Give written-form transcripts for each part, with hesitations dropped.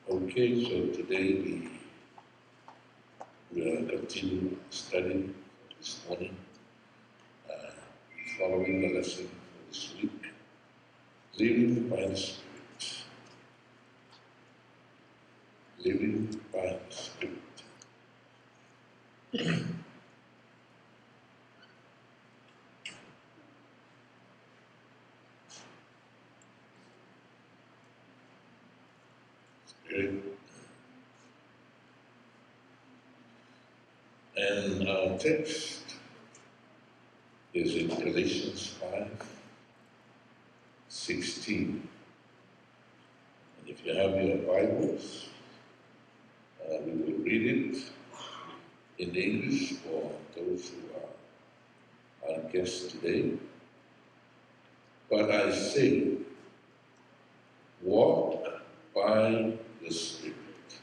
Okay, so today we will continue studying this morning, following the lesson for this week, living by the Spirit. Living by the Spirit. Spirit. And our text is in Galatians 5:16. And if you have your Bibles, we will read it in English for those who are our guests today. But I say, walk by the Spirit,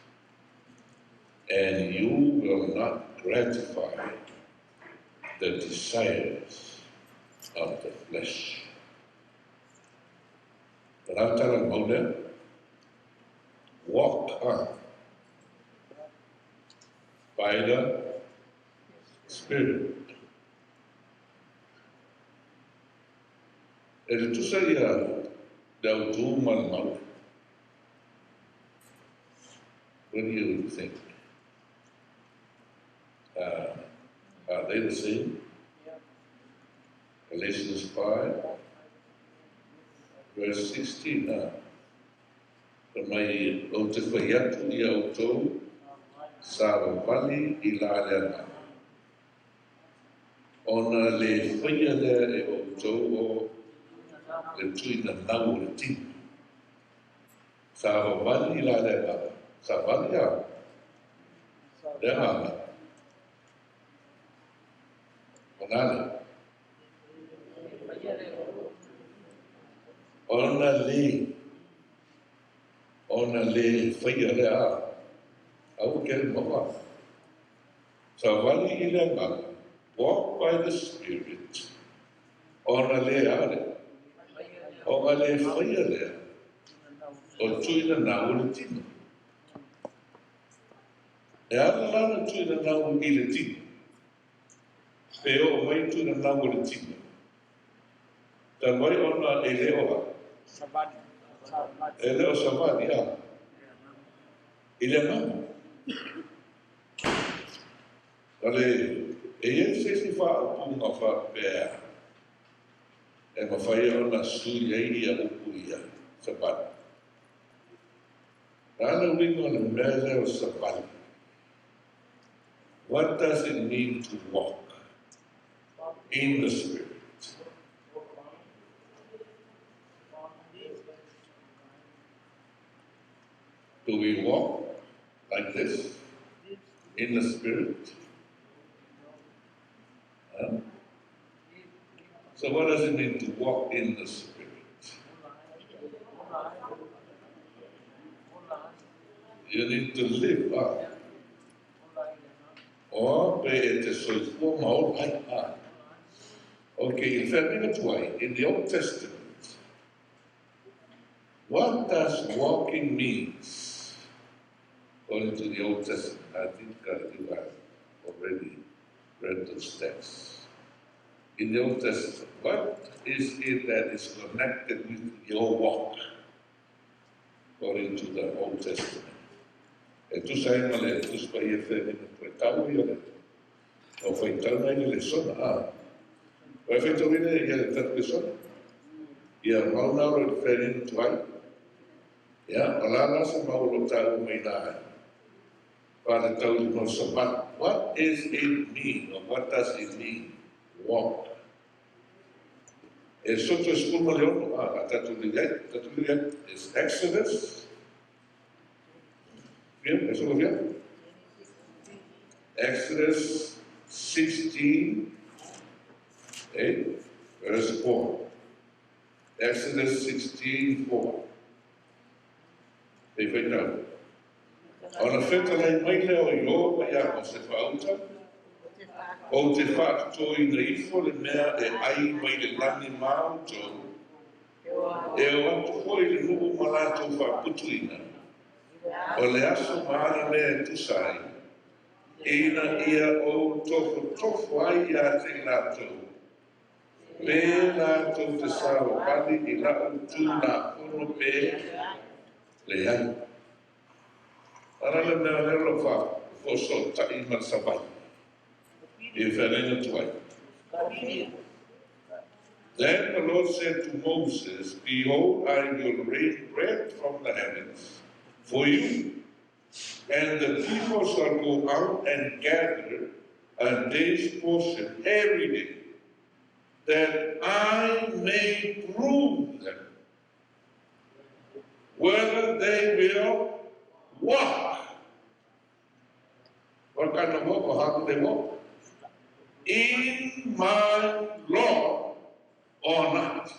and you will not gratify the desires of the flesh. Walk on by the Spirit. E le tusa ia le autu ma le mau. What do you think? Are they the same? Yeah. Galatians 5, verse 16. Ka mai o te whai atu i au tau, sa wali i la le ana. Ona le whaia lea e o tau o le tui na nau o le tini. Sa wali i la le ana. Sa wali a. Le ana. Ona le. Ona le. Ona le whaia lea a. Au ke mawa. Sa wali i le ana. Walk by the Spirit. Ona le ale. Ona le whaia lea. O tui na nau o le tino. E ala lana tui na nau i le tino. Pe o mai tui na nau o le tino. Ta mai ona e le oa. Savali. E leo savali, a. I le mama. Ale, e ie se si wha o punga wha pēa. E mafai ona sui ai ia upu ia savali. O le a le uiga o le mea lea o savali? What does it mean to walk in the Spirit? Do we walk like this in the Spirit? Huh? So what does it mean to walk in the Spirit? You need to live up. O pe e te soifua ma ola ai. Ah. Okay, in feagaiga tuai, in the Old Testament, what does walking means? According to the Old Testament, I think you have already read those texts. In the Old Testament, what is it that is connected with your walk? According to the Old Testament. E tusa ai ma le Tusi Paia feagaiga tuai tau ia le o faitauga i le lesona. Ah. O e faitauina ia le tatou lesona? Ia mau na ro i le feagaiga tuai. Ia, o la la se mau o lo taua mai la ai. Pa le tau i le savali. What is it mean, or what does it mean, walk? Esoto e 16, a tatou lili ai, tatou lili ai. It's Exodus. Fia, e solo fia? Exodus 16, 8, verse 4. Exodus 16, 4. E faitau. Ona fetalai mai lea o Ieova iā Mose faauta, Ou te faatotoina ifo le mea e ai mai le lagi ma outou, e o atu foi le nuu ma latou faaputuina, o le aso ma ana mea e tusa ai, ina ia ou tofotofo ai ia te i latou, pe latou te savavali i la'u Tulafono pe leai. Ala le mea lea o lo o faafesootai ma le savali i le feagaiga tuai. Then the Lord said to Moses, Behold, I will rain bread from the heavens for you, and the people shall go out and gather a day's portion every day, that I may prove them whether they will walk. What kind of walk or how do they walk? In my law or not.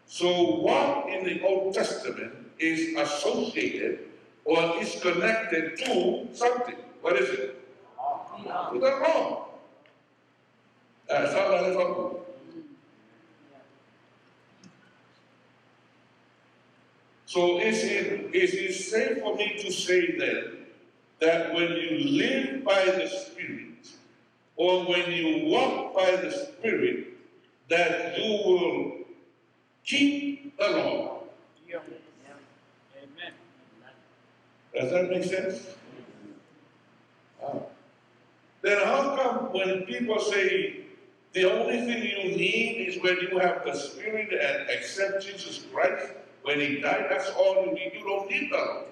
So walk in the Old Testament is associated or is connected to something. What is it? To the law. Sa la le fapu. So is it safe for me to say then that when you live by the Spirit, or when you walk by the Spirit, that you will keep the law? Yeah. Amen. Does that make sense? Ah. Then how come when people say the only thing you need is when you have the Spirit and accept Jesus Christ when he died, that's all you need. You don't need the law.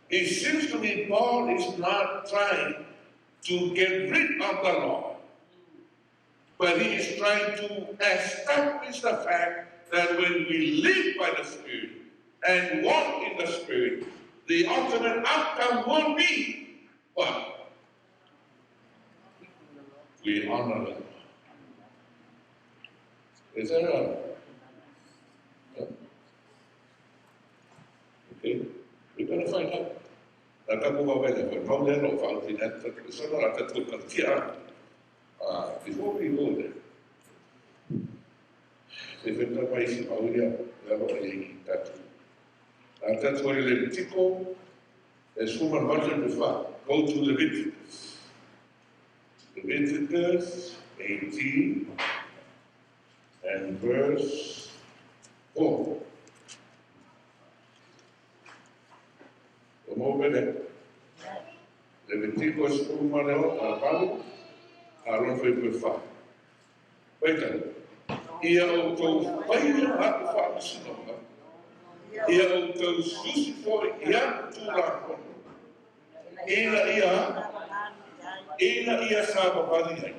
It seems to me Paul is not trying to get rid of the law, but he is trying to establish the fact that when we live by the Spirit and walk in the Spirit, the ultimate outcome will be what? We honor the law. Is that right? Yeah. Okay, we're going to find out. Na tatou vaavaai lea foi, mau lea lo o faautina atu tatou lesona la tatou kalatia. Before we go there, se faitau mai isi mau ia lea lo o i ai i tatou. A tatou ai Levitiko, e 18 le fa. Go to Leviticus. Leviticus 18 and verse 4. O mo pele. Levitiko 18, a valu, a lona fuaiupu e fa. Faitau. Ia outou faia a'u faamasinoga, ia outou susi foi i a'u tulafono, ina ia savavali ai.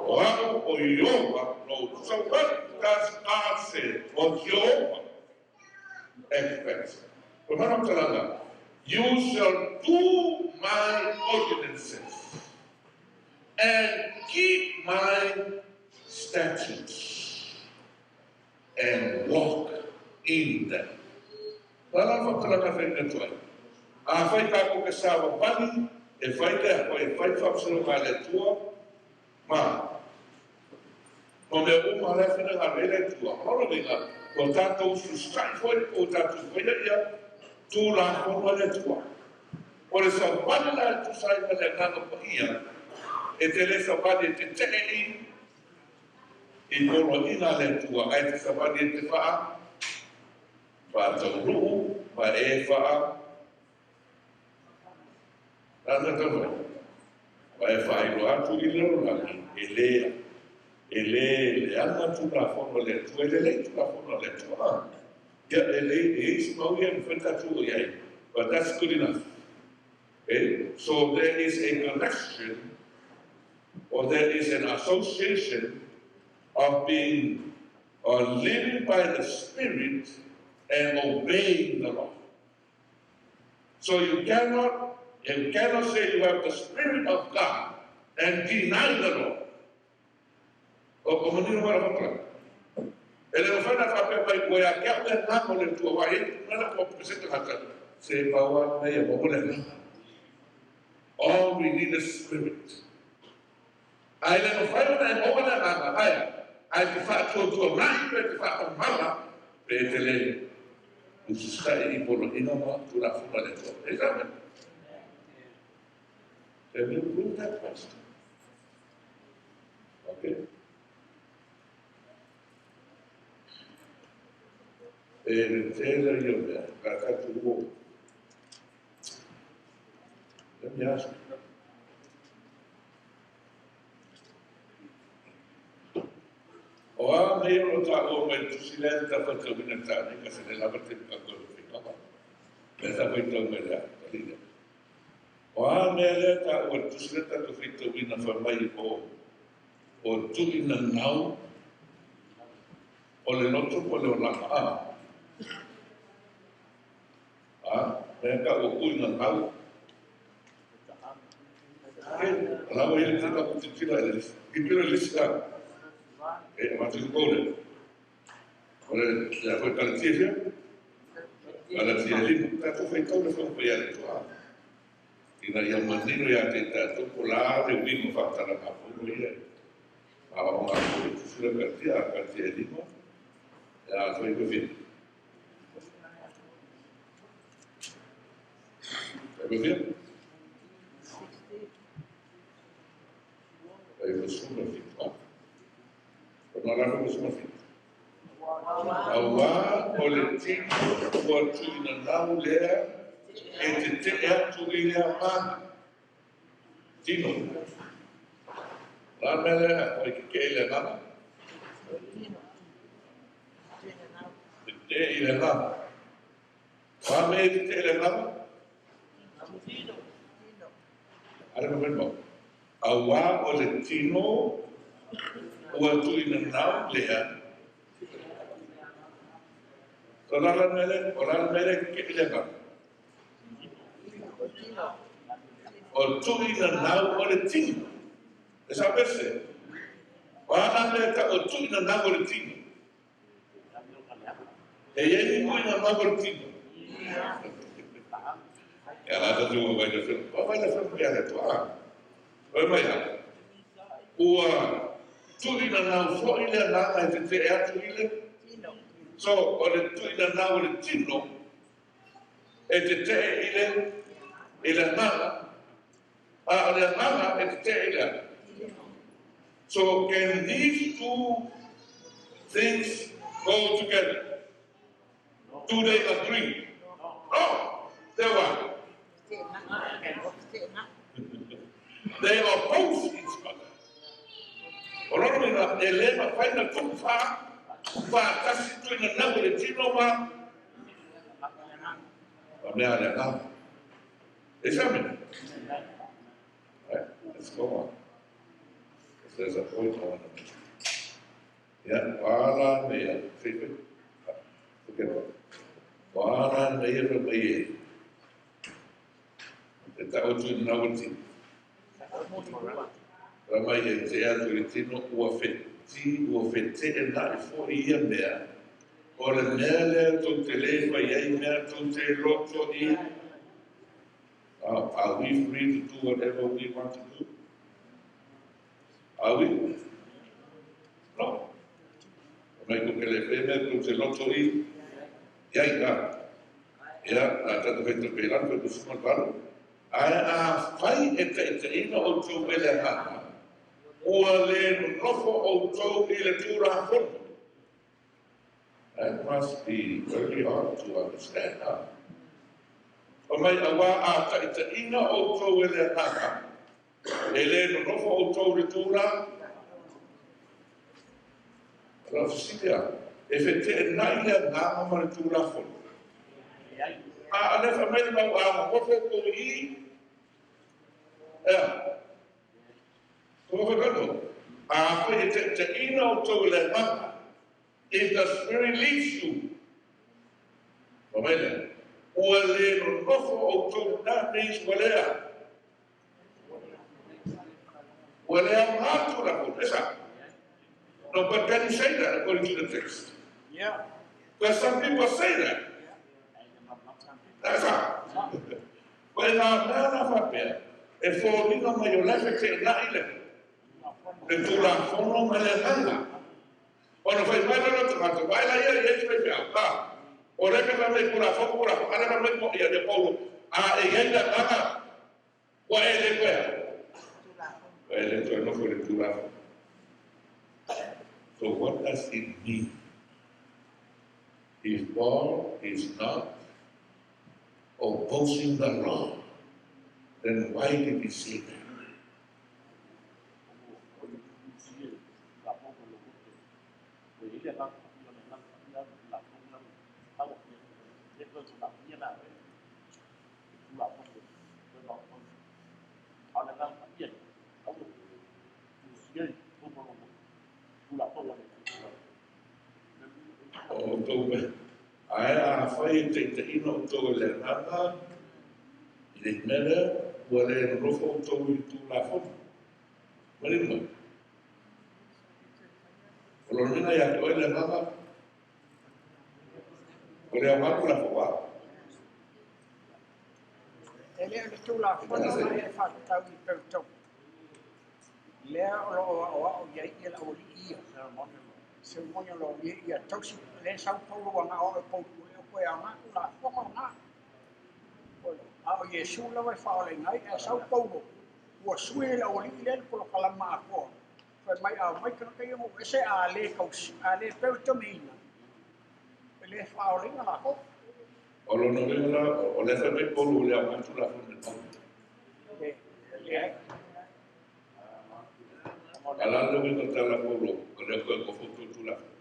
O a'u o Ieova lo. So what does God say or Jehovah expect? O mana talaga, you shall do my ordinances and keep my statutes and walk in them. Lala whakatalaga whainga tuai. A whai kākou ke savavali, e fai lea, o e fai faamasinoga a le Atua, ma, ma mea uma lea finagalo ai le Atua. O lona uiga, ua tatou usiusitai foi, ua tatou faia ia tulafono a le Atua. O le savali la e tusa ai ma le Agaga Paia, e te le savali e tete'e i poloaiga a le Atua, ae te savali e te faataunuu ma e faa lana tau ma e faailoa atu i le lalolagi e le leaga tulafono a le Atua, e lelei tulafono a le Atua. Ia e le e isi mau ia mafai tatou i ai, but that's good enough. Okay? So there is a connection or there is an association of being or living by the Spirit and obeying the law. So you cannot say you have the Spirit of God and deny the law. O manino mara whakala. E le mawhai na whapea mai koe a kia ue ngā mo le tua wai e nana kua presenta ngata. Se paua nei e mo le ngā. All we need is Spirit. Ai le mawhai ona e maua le ngā aia. Ai te whaatua nai pe te whaatamala pe te le usiusitai i poloaiga ma tulafono a le Atua. Is that it? Can you prove that question? Okay. E le tele ia mea, ka tatou o. Let me ask you. O a mea o ta o mai tusi lea ta whaitauina ta nei ka se le lava te ka koe whikawa. Me ta whaitau mai lea, ta lile. O a mea lea ta o tusi lea ta whaitauina wha mai o tuina nau o le loto po le olaga a. A, mea ka o tuina nau. Alawa ia te tapu te tira e le i pira lisi a. E, ma te kore. O le le foi Galatia fia? Galatia 5. Tatou faitau le whangu ia le toa. Ina ia manino ia te tatou ko la le uiga faatalanga fono ia. A o ngā ko te sura Galatia, Galatia 5. Ia foi ko fia. E ko fia? E ko suma fitu. O nā la ko suma fitu. Auā o le tino ua tuina nau lea e te te atu i le agaga. Tino. La mea lea, o i ke ke i le agaga. Te te i le agaga. La mea i te te i le agaga? Ara ka whenua. Auā o le tino ua tuina nau lea. O la la mele, o la mele ke i le agaga. O tuina nau o le tino. E sa pese. O ana mea ka o tuina nau o le tino. E iai ni tuina nau o le tino. E ala ta tu vai le whiu. O vai le whiu ia le toa. O mai a. Ua tuina nau foi le agaga e te te atu i le. So, o le tuina nau o le tino, e te te i le agaga, a o le agaga e te te i le agaga. So, can these two things go together? Do they agree? No. They what? They oppose each other. O lona uiga, e le mafai ona tuufaatasi tuuina nau i le tino ma mea a le agaga. E sa? Right, let's go on. There's a point I want to make. Ia, wala mea, fai, okay, wala mea fa mai e. E ta o tu na o tino. Fa mai e te atu i tino ua feti, ua fete e na i fo i ia mea. O le mea lea tou te le fai ai mea tou te loto i. Are we free to do whatever we want to do? Are we? No. Mai ko ke le fe mea tou te loto i. Ia i ka. Ia, a tata fai te pelan, fai kusuma talo. Ae a fai e te ite ina o tau ele hana, ua le nonofo outou i le tulafono. That must be very hard to understand, huh? O mai awa a taʻitaʻina outou e le agaga, e le nonofo outou i le tula. O lau fesili a, e feteenai le agaga ma le tulafono? A o lea fai mai le mau a nonofo outou i i, ea. A fai e taʻitaʻina outou e le agaga, if the Spirit leads you, fai mai lea, ua le nonofo outou, that means ua lea. Ua le aoga tulafono, e sa. No, but can you say that according to the text? Yeah. Because some people say that. That's how. But ngā mea na whapea, e fōlinga mai o lefe te nai le. Le tulafono ma le agaga. Ona fai mai lalo tagata, vai la ia ia i fai whiau. Ha. O le ka mai kura fo kura fo, ala mai mo ia le Paulo. A e ia le agaga, ua e le koe. Ua e le toe nofo le tulafono. So what does it mean? If Paul is not opposing the law, then why did he say that? O tou me, ae a fai e te te ina o tou e le agaga, i le mea ua le nonofo outou i tulafono. Marino mai. O lona uiga ia te oe le agaga, o le aoga tulafono a. E le o le tulafono na e faatatau i peutau. Lea o loo aoao i ai ia le aualii ia. Ceremonial law ia ia tausi le sau Paulo ua gao e Paulo e o koe aoga tulafono na. A o Iesu lava e faaolaina ai ae sau Paulo ua sui e le aualii lea le polokalama atoa. Fai mai a omai tagata ia ma ese a le tausi a le peutameina e le faaolaina latou. O lona uiga la, o lea fai mai Paulo o le aoga tulafono i le Paulo. E leai. A la le uiga tala Paulo, o lea koe nofo tou tulafono.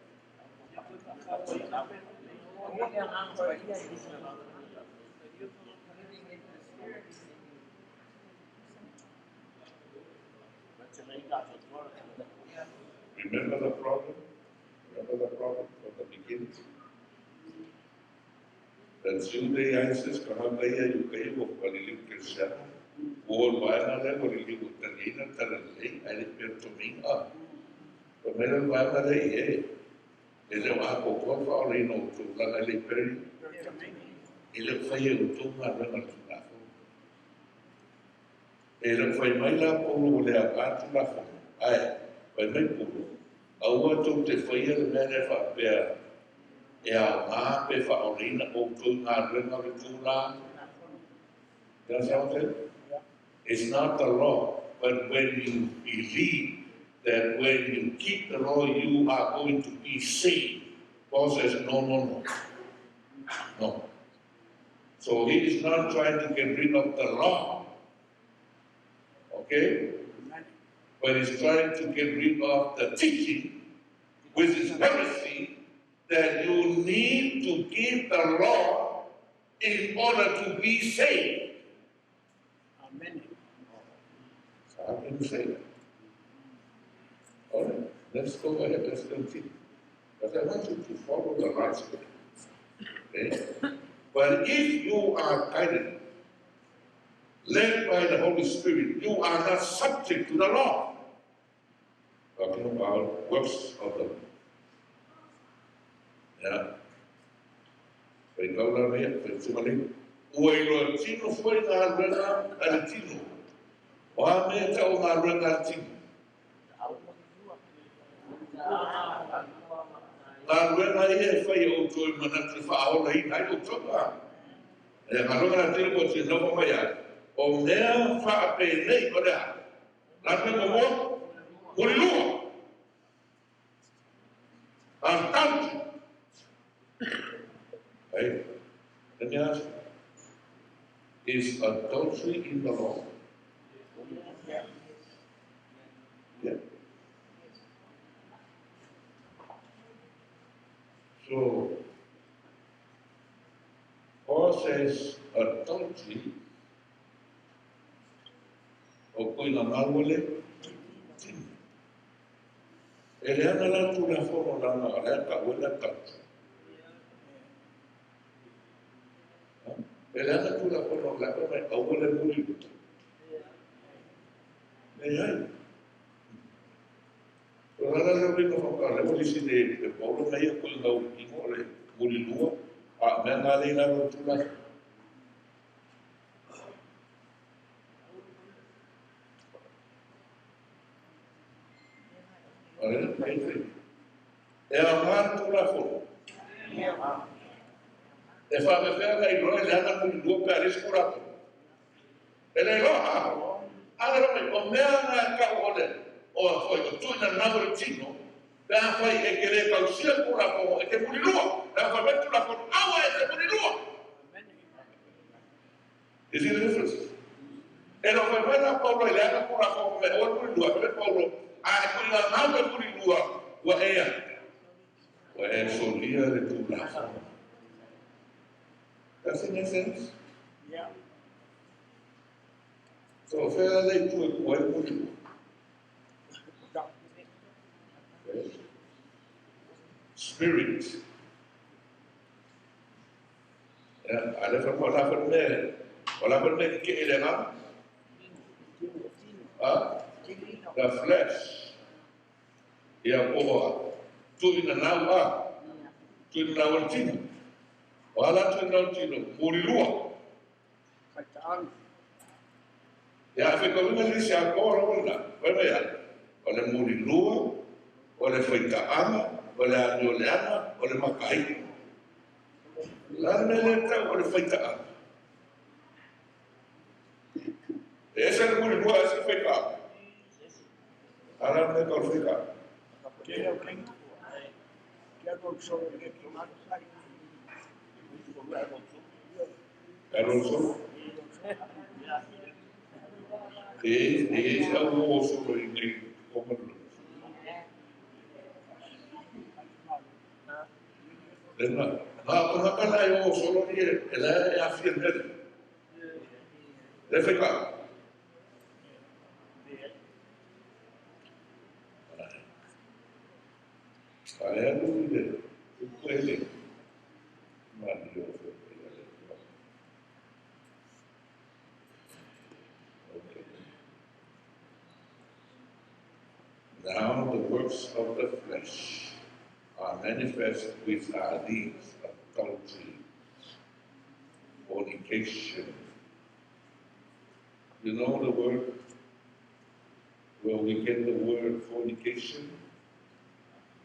Remember the problem? Remember the problem from the beginning? The Judaizers, kānaka ia i uka ua paliliu kerisiano, ua o le vaega lea ua liliu ua taliaina talalelei, ae le peotomiga. Fai mai le vaega lea i e, e le o atoatoa le faaolaina o outou leaga e le i peri, e le o fai e outou galuega a le Tulafono. E le o fai mai la Paulo ua le aoga le Tulafono, ae fai mai Paulo, aua tou te faia le mea lea faapea e aoga pe faaolaina outou i galuega o le Tulafono. You understand what I'm saying? It's not the law, but when you believe that when you keep the law, you are going to be saved. Paul says, no, no, no. No. So he is not trying to get rid of the law. Okay? But he's trying to get rid of the teaching, which is heresy, that you need to keep the law in order to be saved. Amen. So how can you say that? All right, let's go ahead, let's continue. But I want you to follow the right way. Okay? But if you are guided, led by the Holy Spirit, you are not subject to the law. Talking about works of the law. Yeah. Faitau la mea, faitau ua iloa tino foi galuega a le tino. O a mea ta'u galuega a le tino? Galuega ia e fai e outou e manatu e fa'aolaina ai outou a. E galuega a le tino po tinofa mai ai. O mea fa'apenei o le a. La mea mo mulilua. Adultery. Right? Let me ask you. Is adultery in the law? Yeah. Yeah. So, Paul says adultery o koe ngā ngāwale tino. E le ana la tū la whono la ngā lea ka ue la tautu. E le ana tū la whono la ka mai aua le muri luta. Me ai. O la la leo ringa whaka le wali si le paulo mai e koe ngau ingo le muri lua a mea ngā le ngā tū la. E a ngā tū la whono. E whawhewhea ngai roa le ana muri lua pe a resi kura. E le roa, ana roa mai, o mea ngā kau ole, o a whai, o tui na nau le tino, pe a whai e ke le kausia kura koho, e te muri lua, e a whai metu la kono, awa e te muri lua. Is it the difference? E no whai mai nā Paulo i le ana kura koho, me oe muri lua, me Paulo, a e kuri ngā ngau e muri lua, ua ea. Ua e solia le tū la whono. Does it make sense? Yeah. So, whea lei tu e kua e muri lua. Okay. Spirit. Yeah, a le whanau la whanau me, o la whanau me ki ke ele ngā? The flesh. Ia pohoa. Tui na nau a. Tui na nau al tino. O ala tui na nau tino. Muri lua. Ia whai kawinga lisi a koa rawa na. Wai mai a. O le muri lua, o le whaitaanga, o le anio le ana, o le makahi. La me le tau o le whaitaanga. E esa le muri lua ese whaitaanga. Ara me kau whaitaanga. Alonso. E au o solo i nei komalu. Lena, nā kona kana e o solo ni e la e a fia mele. Le whaika. A e alu i le ukuele. Mani o whaika. Okay. Now the works of the flesh are manifest, which are these: adultery, fornication. You know the word where we get the word fornication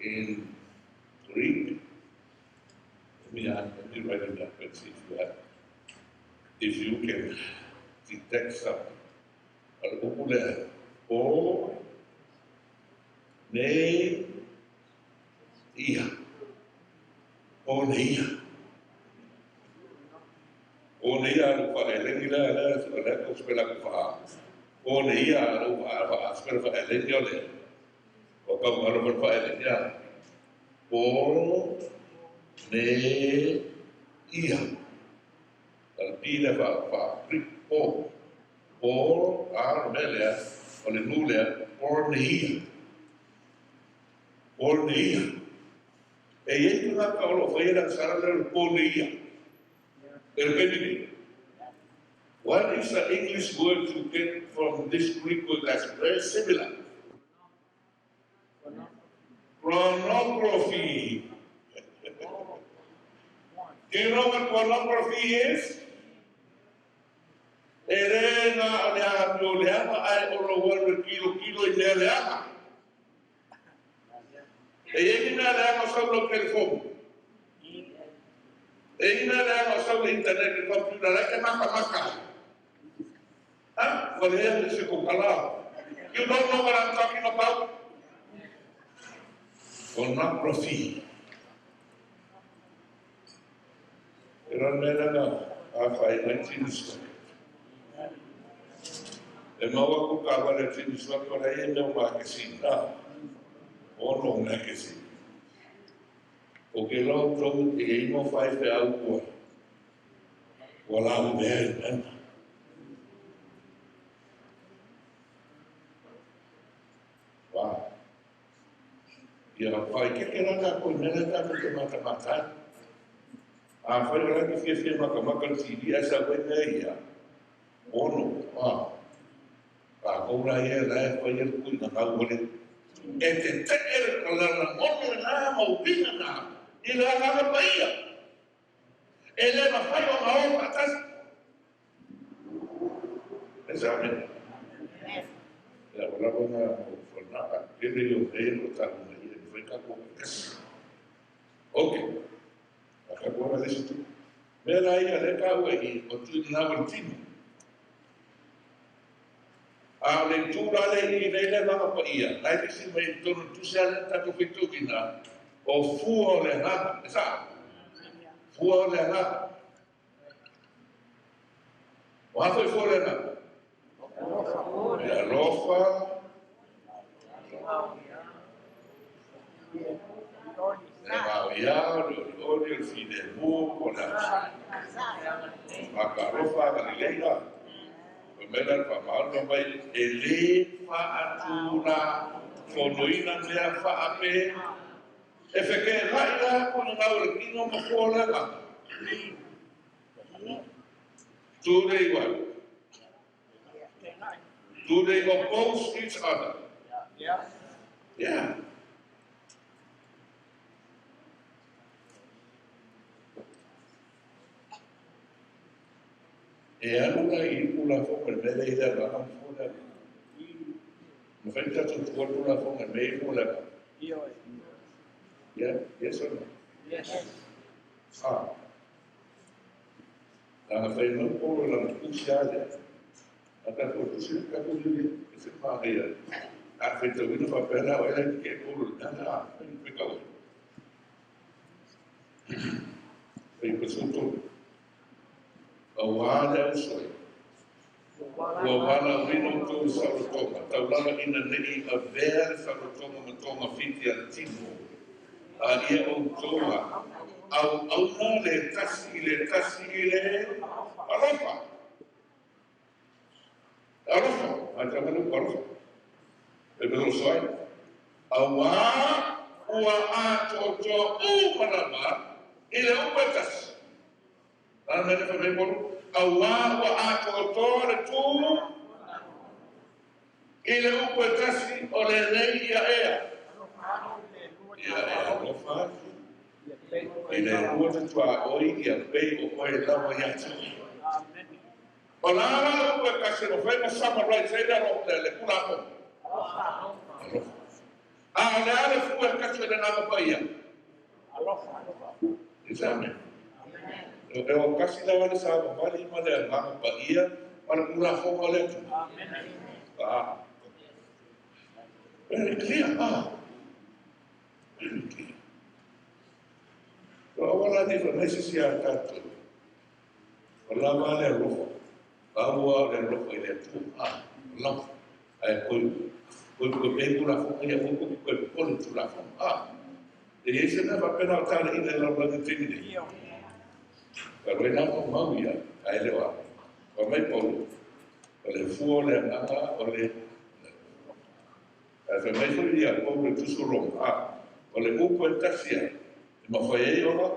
in Greek? Let me write it down. Let's see if you have, if you can detect something. O ne ia. O ne ia. O ne ia alu wha e lengi la la la ko spela ko wha. Porneia o a fa eleni o le. O ka mo fa eleni ya. Por ne ia. Al pila fa fa po. Por a melea o le nulea porneia. Porneia. E iai tungaka o lo faia la sara le porneia. El penini. What is the English word you get from this Greek word that's very similar? Pornography. Do you know what pornography is? E re ngā o le aha meo le aha ai o lo waru kilo kilo i lea le aha. E iei mea le aha o sau lau telefonu. E ina le aha o sau le internet le computer lai te maka maka. Ha? Wa le ea le se kokala. You don't know what I'm talking about? Pornography. E rana mea lana a whai 19 stock. E maua ku ka wale tini stock o lei e mea makesina. Ono makesina. O ke lau tau e imo whai whai au kua. Ua lau mea i mena. Wā. Ia whai keke rā koe mena tātou te mata matai. A whai o raki whia whia maka maka TV ai sa wai mea ia. Ono, wā. Ka koura ia lae whai e kui ngā ngau ole. E te te ere ka lana ngono e nā mau pinga nā. I la ngā paia. E le ma whai o ngā o patasi. E sa me. Ia o lava ngā o whanaka. Kere i o mea o tāku mai e whai kako kasi. Ok. A kako ana lesi tu. Mea la ia le ka ua i o tu i nā wale tino. A le tūra le i le langa pa ia. Lai te si mai tonu tusi ale tātou whitu ki nā. O fua o le ngā. E sa? Fua o le ngā. O hafo i fua o le ngā? Le alofa. Le ngau ia, le ori ori, le fine mu, o le aka alofa, ka le leila. O mea le wha mai e le whaatura fonoina mea whaape. E wheke rai la kona ngau le kino ma fua le ngā. Do they what? Do they oppose each other? Yeah. Yeah. E alu la i kula fonga me le ila la na fo le. Mo fai ta tu kula fonga me i kula. Yeah, yes or no? Yes. Ah. La fai no polo la kusi ale. A ta ko tusi ka ko ni e se pa ia. A fai te wina fa pera o ele ke polo na na fai ka o. Fai ko suto. A wale o soi. Ua wala wino tō saurotonga. Taulala ina nei a vea le saurotonga ma tonga whiti a le tino. A ia o tonga. Au auna le tasi i le tasi i le alofa. Alofa. A tamanu alofa. E melo soai. Awa ua a tō u manama i le upa tasi. Nana mene wha mei polu. Awa ua a tō le tū i le upa tasi o le lei ia ea. Ia ea alofa atu. I le rua te tua oi ia pei o oe lawa ia tu. O la la upa kasi o whai ma summarize e le ro le kula ko. Alofa. A le ale fua kasi le nama pa ia. Alofa. I sa me. E o kasi la wale sa mawali ma le nama pa ia ma le kula fonga le tu. Ah. Very clear. Ah. Very clear. So awala ni fa nesi si a tātou. O la ma le alofa. La ua le alofa i le tu. Ah. love. Ai ko ko pe tulafono ia ko ko ko le tulafono. Ah. E ese na fa pena tale i le la la te ni. Ka re na mo mau ia ai le wa. O mai polo. O le fuo le anga o le a fa mai foi ia o le tuso ah. O le upo e tasia. E ma foi ei ona.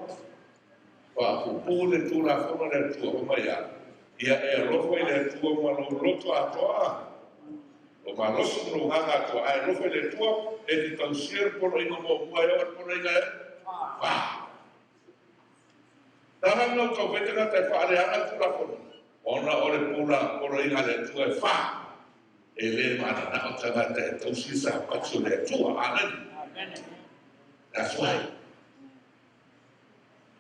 Pa pu le tulafono le tua o mai ia. Ia e alofa i le tua ma lo loto atoa. O malosi mo nganga atoa. Ai alofa i le tua e te tausia le polo inga mo mua e o le polo inga e. Wā. Tana no tau whetanga te whaare anga tulafono. Ona o le pula polo inga le tua e whā. E le mana na o tangata e tausia sa patio le tua. Amen. Amen. That's why.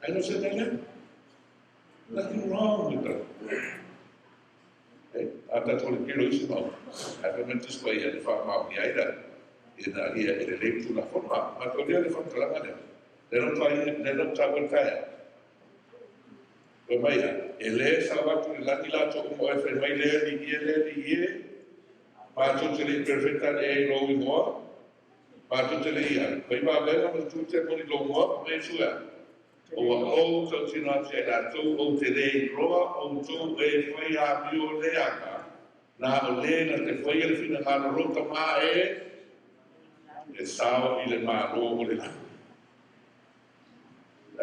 I don't say that. Nothing wrong with that. A tātou le pilo isi mau. A whamentus pa ia le whamau ni aira. Ina ia e le leitu la whanua. Ma tau lea le whantalanga lea. Le no tāu taia. Ko mai ia, e le sa watu le lani la tō umo e whai mai lea ni ie lea ni ie. Mātou te le perfecta le e lou ingoa. Mātou te le ia. Pai mā venga ma tū te moni lou ngoa, me sua. O a ou tau tino atu ai lātou, o te le roa, o tō e whai a mio le anga. Nā o le na te whai le whina ngā rota mā e, e sao i le mā o le lā.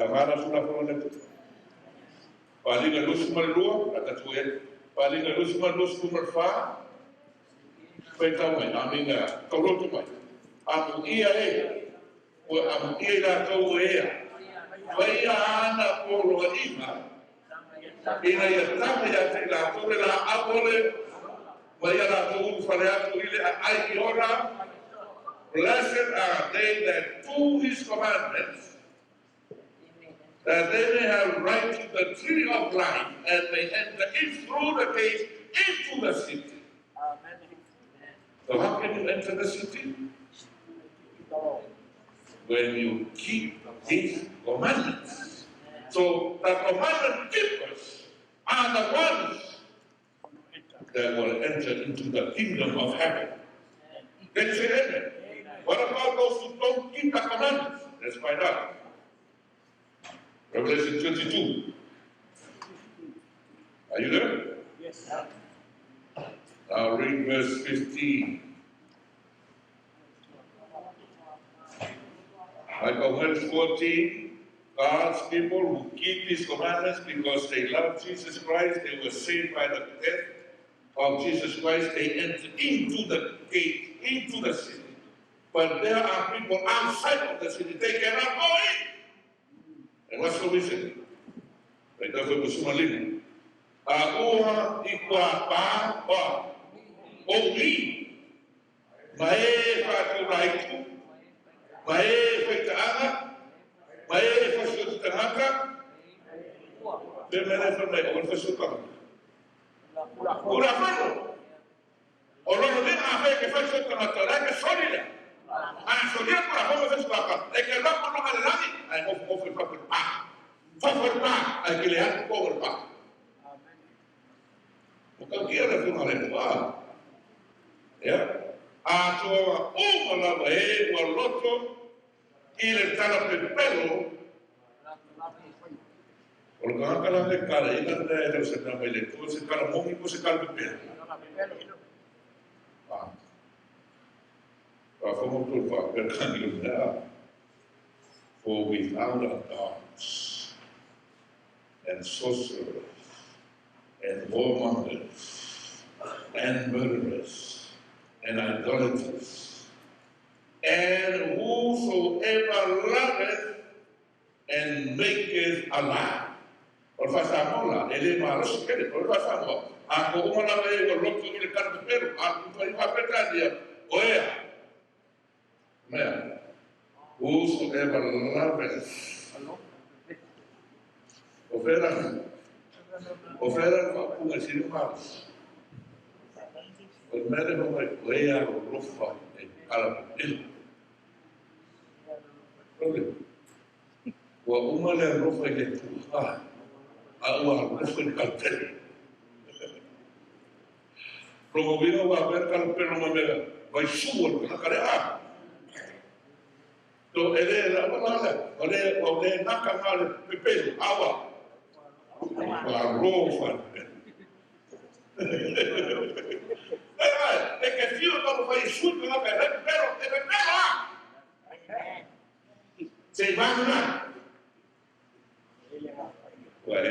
A whana funa whana le tutu. Palinga lusu ma le lua, a tatu e. Palinga lusu ma lusu ma le whā, whai tau mai, a minga, kauloto mai. Amu ia e, o amu ia i lātou o ea. Whai ana polo a ima, ina ia tama ia te lātou le la awole, whai a lātou ulu whare atu ile a ai i ora. Blessed are they that do his commandments, that they may have right to the tree of life and may enter in through the gates into the city. Amen. So how can you enter the city? When you keep his commandments. So the commandment keepers are the ones that will enter into the kingdom of heaven. Can you say amen? What about those who don't keep the commandments? Let's find out. Revelation 22. Are you there? Yes. Now read verse 15. Like verse 14, God's people who keep his commandments because they love Jesus Christ, they were saved by the death of Jesus Christ, they entered into the gate, into the city. But there are people outside of the city, they cannot go in. And what's the reason? Right, that's what the A ua i kua pā o o i ma e whātau raitu, ma e whaitaanga, ma e whasio te tangata, te mene whanai, o whasio tangata. Ura whano. O lono le a whai ke whasio tangata, lai ke sori lea. A soria kura whama whasio aka, e ke lako no ngale langi, ai ngofu ngofu i whakuri pā. Whakuri pā, ai ke le atu kō pā. O kau kia le whina le pā. Ia. A toa uma lava e ua loto i le tala pepelo. O le kangaka la le kala, ina le e leo se mea mai le tua, se kala mongi po se kala pepelo. Ah. For without our gods and sorcerers and warmongers and murderers and idolaters, and whosoever loveth and maketh a lie. O le whasamola, e le marosi kere, o le whasamoa. A ko uma lava e ua loto i le karapepelo, a kutua i whapetania, o ea. Mea, whosoever loveth. O whera, o whera whapunga siri marosi. O le mere whamai, o ea o rofa e karapepelo. Problema. Ua uma le rofa i le tuha, a ua rofa i le karapepelo. Longa uiga ua pea kala pelo ma mea vai sua le kanaka le a. So e le la wala le, o le o le naka ngā le pepelu, awa. Wa ro fa. E ke fio ka mo fai sua le kanaka le pepelo, e pepelo a. Se vana. Wa e.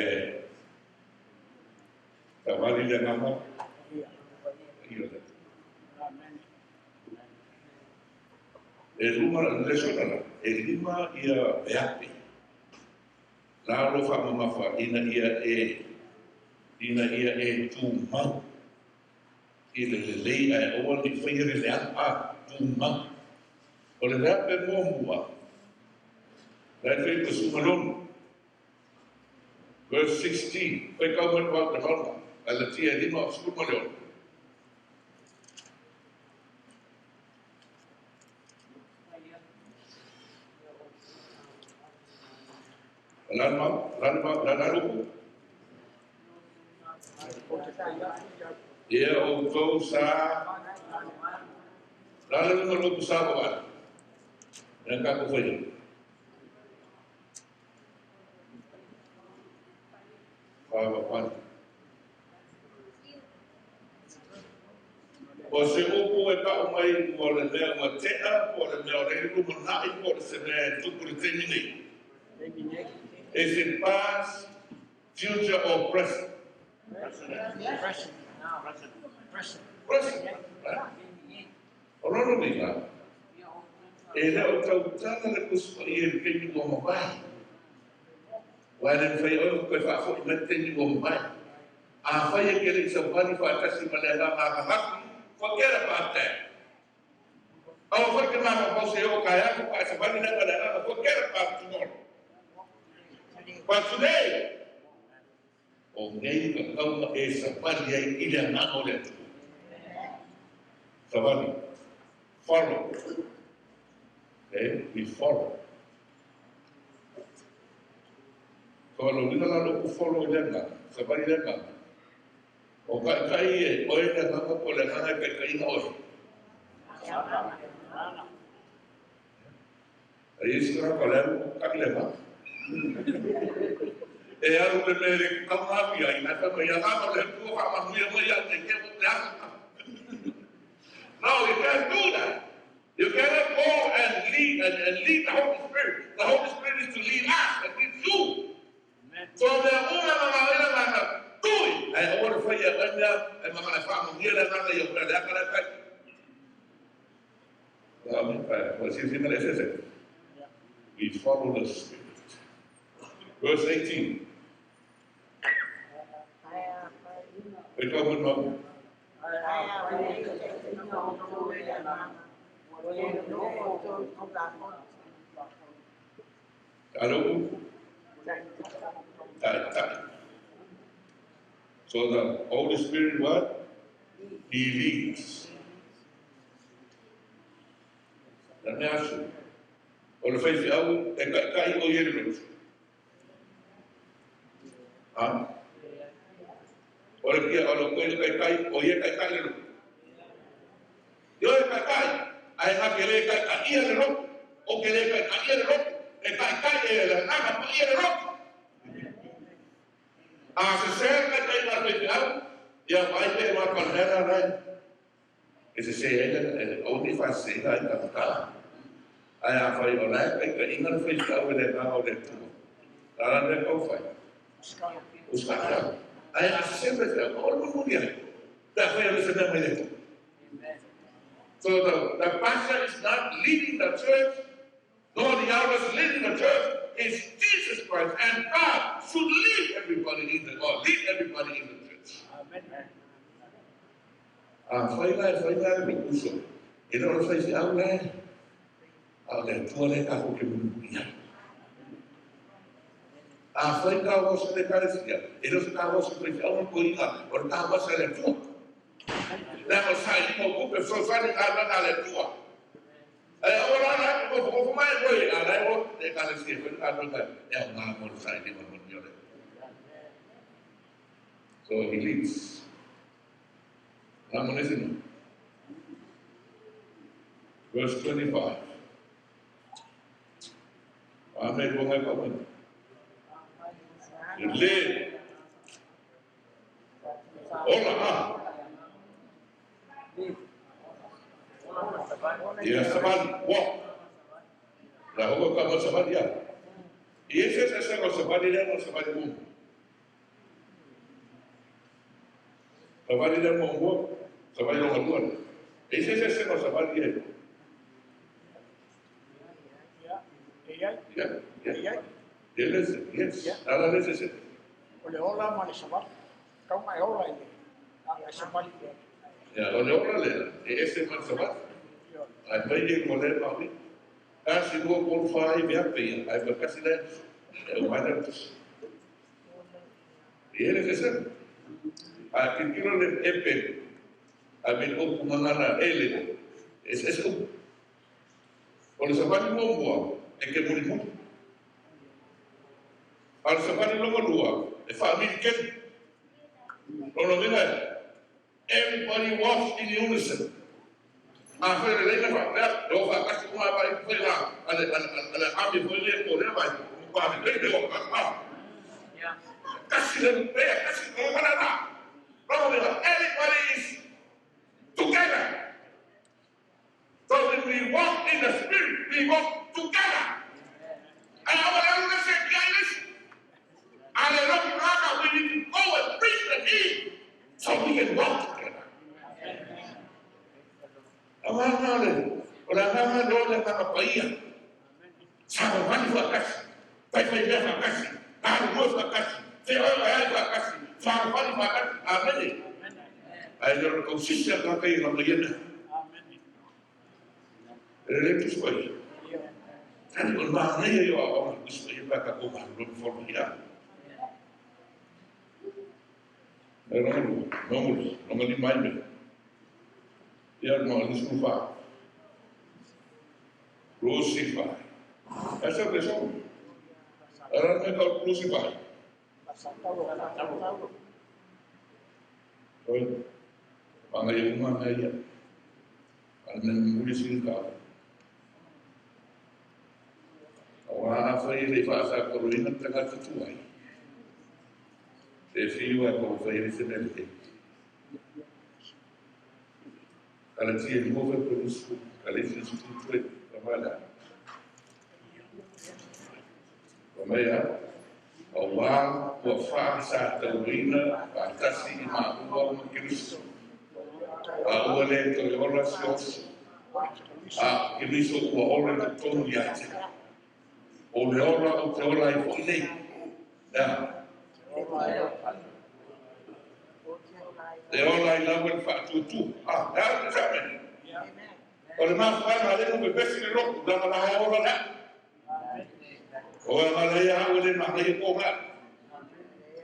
Tawali le ngama. Ia le. E luma le sona e lima ia veape. La lo fa mamafa ina ia e tu mau. I le lelei ae oa ni whaire le a tu mau. O le veape mua mua. Lai whai pa sumalonu. Verse 16. Whai kau mai pau te mauna. Ai la tia lima o sukul maleono. Lana luku. Ia o tou sa. Lana lunga luku sa bawa. Yang kaku whai. Wha O se upu e ka umai ua le mea ua tea, po le mea o le ruma nai, po le se mea e tupu le teimi nei. Is it past, future, or present? Present. Present. Present. O lono linga, e le o tautana le kusupa i e teimi ua mawai. Wai le whai oe koe whaafo i mai teimi ua mawai. A whai e kere i sa wani whaatasi ma le ngā ngā forget about that. Oh, what can I say? Okay, forget about tomorrow. But today, o nei ka kauma e sapali ai i le ngā le atu. Savali. Follow. Okay, we follow. So lo wina la lo ku follow i le ngā, savali le ngā. O kai kai e, oe le ngā po le ngā kai kai ngā oe. Ai isi ka ka leu, ka le ngā. E aru le mere ka ngā pia, i ngā whaka ia ngā le tua wha manuia mai a te ke mo te aka. No, you can't do that. You cannot go and lead and lead the Holy Spirit. The Holy Spirit is to lead us and lead you. So the una mga ila mga tui. Ai o le whai a wanya, e mga e wha mangia le ngā ia le aka le kai. We follow the Spirit. Verse 18. We come with mom. So the Holy Spirit, what? He leads. Let me ask you. O le whai au, e kai kai o iere rotu. Ha? O le kia, o le koe le kai kai, o ie kai kai le rotu. Io e kai kai, ai ngā ke le kai kai ia le rotu. O ke le kai kai ia le rotu. E kai kai e le ngā pa ia le rotu. A se se kai kai ngā whai au, ia vai pe wā panera rai. E se se e o ni whai se ina i ka Ai a whai o lai, kai ka inga le whai au e le ngā o le tua. Tara ne kau whai. Uskara. Ai a se se se o le muni ai. Ta whai o le se mea mai le tua. So the pastor is not leading the church, nor the elders leading the church. It's Jesus Christ, and God should lead everybody in the or lead everybody in the church. Amen. A whai lai le kuso. E le o whai si au lai. A le tua le ka hoki munu ia. A whai ka wasa le karesia. E le ka wasa whai si au ko inga. O le ka wasa le tua. Le o sai mo kupe so sani ka nana le tua. E o la la ko ko mai koe a lai o le karesia whai ka nana e o ngā mo le sai ni mo ni ole. So he leads. La. Verse 25. Amen. Le. Ola. Ia savali. Wa. La hoga ka savali ya. E esse é esse savali le no savali mu. Savali le mo mo. Savali lo ngalua. Ese é esse savali le. Yeah. Yeah. Yeah. Yes. Yes. Ala le se. O le ola ma le savali. Kau mai ola ile. A savali le. Ya, o le ola le. Ese ma savali. Ai mai e ko le ma. Kasi lua kol whai mea pia, ai pa kasi le, e o mai E ele se se. A kikiro le epe, a min opu ngangana ele, es es upu. O le savali mua, e ke muri muri. A le savali longa lua, e whaamiri kenu. Lono mina, everybody walks in unison. A whaere leina wha, pea, e o wha kasi kuma pa i whae la, ale ami whae le ko le mai, kwa ami le le o ka. Kasi le pea, kasi le mana na. Lono mina, everybody is together. So when we walk in the Spirit, we walk together. And our elders say, guys, and the we need to go and preach the heat so we can walk together. Awangale, o la nganga lo le nganga paia. Sa wani fa kasi, pai pai mea fa kasi, aru mo fa kasi, te oi ai fa kasi, sa wani fa kasi. Amen. Ai le ko sisi ka kai la mayena. Amen. Le tu soi. Tani o ma nei yo a o soi pa ka ko ma lo fo ya. No no no no ni mai me. Ya no ni su fa. Crucify. Essa é a pessoa. Era me call crucify. Oi. Panga yung mga iya. Ano nang muli sila. Awa fa ile fa sa koroina tagata tuai. Te fiu a ko fa ile se mele. Ala ti e move por isso, ala ti su tu trabalha. Omea, awa ua fa sa taurina, pa tasi i ma ua ma Cristo. A ua le to le ora si. A Cristo ua ora te tonu ia te. O le ora o te ora i fo nei. Ya. Te ora i lawe le whaatutu. Ah, ya te sa me. O le mafu ai ma le no pepesi le roku, la la ora la. O e ma le ia o le ma le ko nga.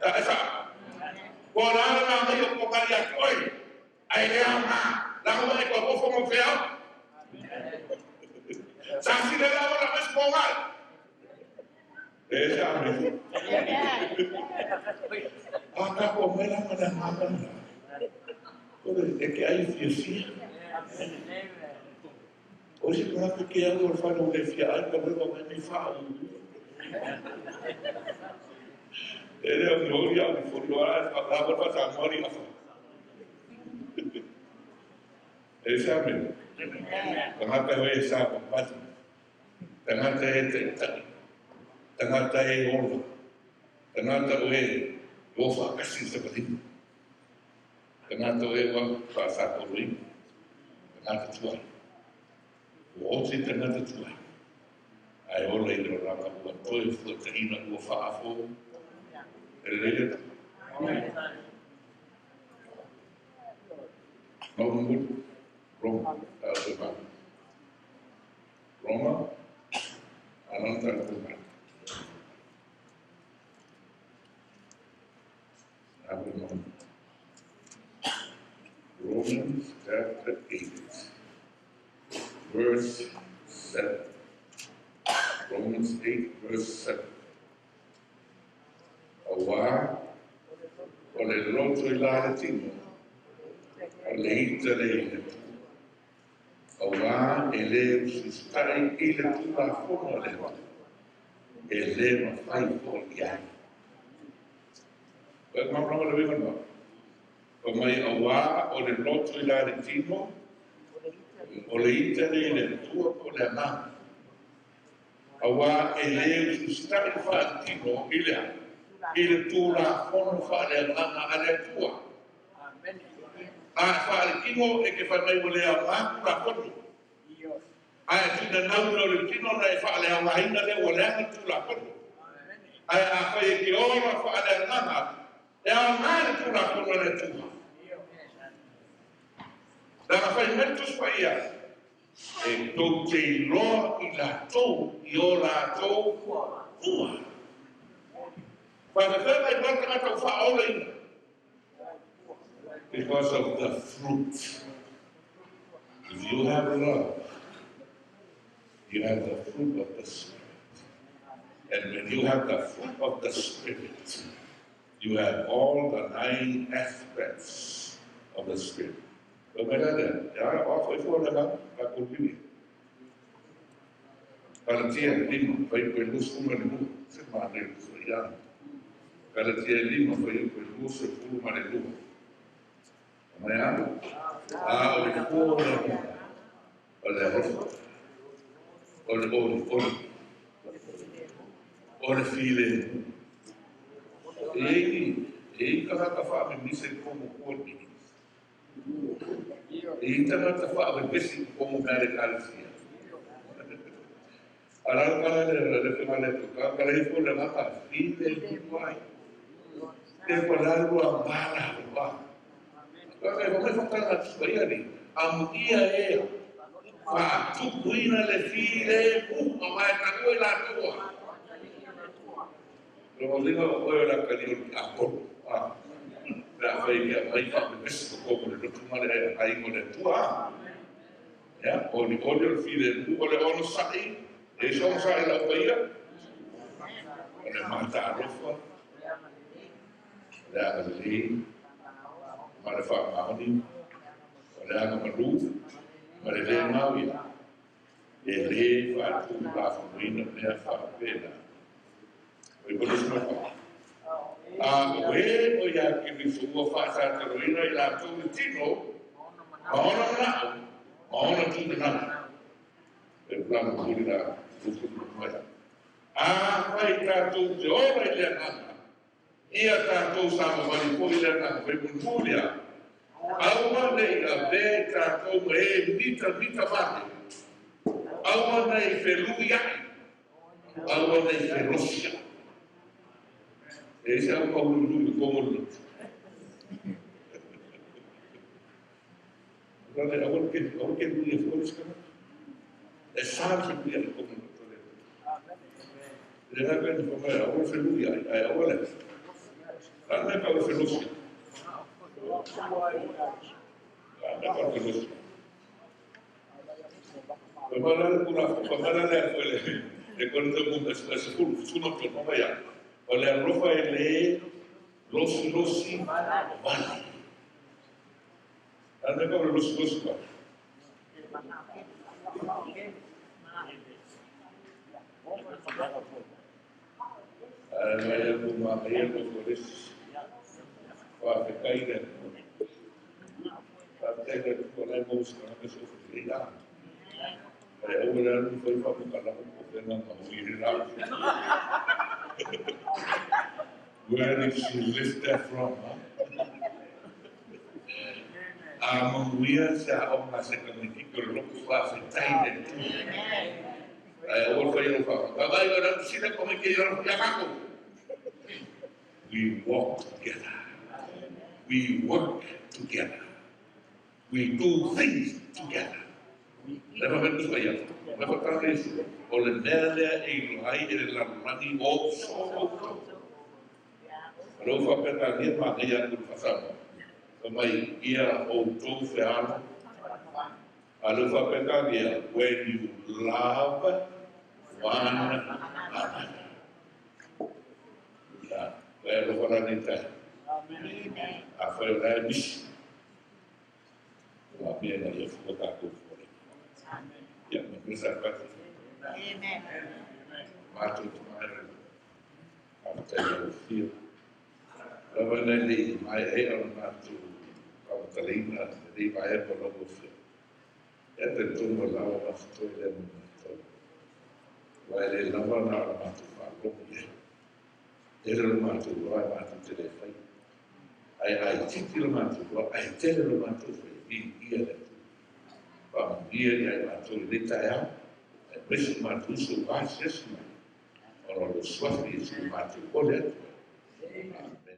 Ta esa. Ko la la ma le ko nga ia oi. Ai le ama, la ko le ko ko mo fea. Sa si le la ora mes ko nga. E sa me. A ka ko me la ma la ma ma. O le e ke ai fia fia. O se ko ka ke au o fa no le fia ai ka me ko me fa. Ele o no ia o fo lo a la ko fa sa mori a fa. E sa me. Tangata e sa pa. Tangata e te. Tangata e ola. Tangata e o fa kasi sa patin. Tangata e wa fa sa ko ri. Tangata tuai. O te tangata tuai. Ai ola i le ranga ua toi fua te ina ua whaafo. E le. Roma, Roma, Roma, ananta Roma. Romans chapter 8, verse 7. Romans 8, verse 7. Awa, o le loto i la le tino. O le ita le i le tua. Auā e lē usiusitai i le Tulafono a le Atua, e lē mafai foʻi i ai. Ua e malamalama le uiga lena? Fai mai auā o le loto i la le tino, o le ita lea i le Atua po o le Agaga. Auā e lē usiusitai le faaletino i le a? I le Tulafono faaleagaga a le Atua. A e faaletino e te fai mai ua le aoga Tulafono. Ae tuunanau lea o le tino ona e faaleaogaina lea ua leaga le Tulafono. Ae afai e te ola faaleagaga, e aoga le Tulafono a le Atua. Leaga fai mai le Tusi Paia, e tou te iloa i latou i o latou fua. Faafefea ona iloa le tagata ua faaolaina? Because of the fruit. If you have love, you have the fruit of the Spirit. And when you have the fruit of the Spirit, you have all the 9 aspects of the Spirit. O mai la lea, ia, o a foi fua le ga, ka kulpini. Galatia 5, fuaiupu e 22, se manaia o le ia. Galatia 5, fuaiupu e 22. Mai a? A o le fua o le agaga, o le alofa, o le olioli, o le filemu. E i ai tagata faamemise i totonu o tua nei. E i ai tagata faamemesi i totonu o mea a le Ekalesia. A la le tala lea, le fega le atu, ka le ifo le agaga filemu ai. E pa la lua mala lua. Ka ka ifo mai whakanga atu ia ni. Amuia e faatupuina le filemu a mai taua i latou a. Lo linga o oe o la kali o le apolo. Pe a fai ke mai faamemesi totonu o le lotu ma le aiga o le Atua. Ia, oli oli o le filemu, o le onosai, e i se onosai lau paia, o le mataalofa, o le agalelei, ma le faamaoni, o le agamalu, ma le lē mauia, e lē faatulafonoina mea faapena. O i polisi mai fa. A o e o ia Keriso ua faatataloina i latou le tino, ma ona manao, ma ona tuumanatu. E pulama muli la tufulu mai. A fai tatou te ola i le agaga, ia tatou savavali foi i le agaga, fai mulimuli a. Aua nei avea i tatou ma e mitamita vale, aua nei feluiai, aua nei felosiai. E i se au pauluiului i totonu o le lotu. Aua aua ke lui e fua le isi tagata. E sa le feluiai i totonu o le lotu a le Atua. Le la pena fa mai aua le feluiai, ae aua le. La mea ka o le felosiai. La mea ka o le felosiai. Fa mai la le kula, fa mai la le atu e le Korinto mu e sefulu, sefulu ma tolu, fa mai a. O le alofa e le losilosi vale. La mea ka o le losilosi vale. Ae mai e ku manaia ko ko res. Whawhetai le Atua. Whawhetai le Atua lai mau se kanga so whakirei a. Ai aua le anu whai whakatala ko ko whenga ngā hui re rā. Where did she lift that from, huh? A manuia se a o ngā se kamitiki o le lotu whawhetai le Atua. Ai aua whai o whakatala. Vai o rau sila ko me ke i rau ia kako. We walk together. We work together. We do things together. Le whakatusa ia. Le whakatanga Yesu. O le mea lea e iloa ai e le lalolagi o so outou. O lou faapetania manaia atu le whasama. Fa mai ia outou fealo. A lou faapetania, when you love one another. Ia, e alofa rānei tae. A whai o lae misi. Faamanuia ina ia fua tatou fua. Ia, manuia Sapati. Amen. Matou Tama i le Lagi, faafetai i lau Afio. Lava ina le i maeaea ona matou faamatalaina lenei vaega o lau Afioga, ia talitonu ua lava ma totoe lea mo matou. Aua e le lava na o le matou faalogo i ai. Tele lo matou loa e matou te le faia. Ae a itiiti lo matou loa, ae tele lo matou faia, viia le Atua. Faamanuia ia i matou i lenei taeao, aemaise o matou uso ua asiasi mai, ona o lou Suafa Iesu matou ole atu ai. Amen.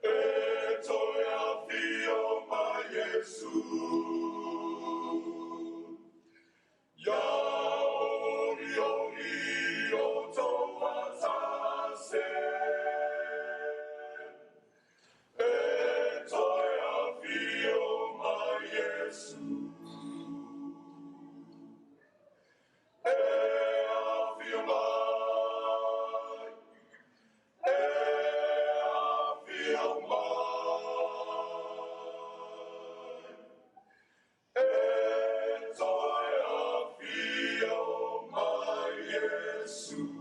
E toe afio mai Iesu.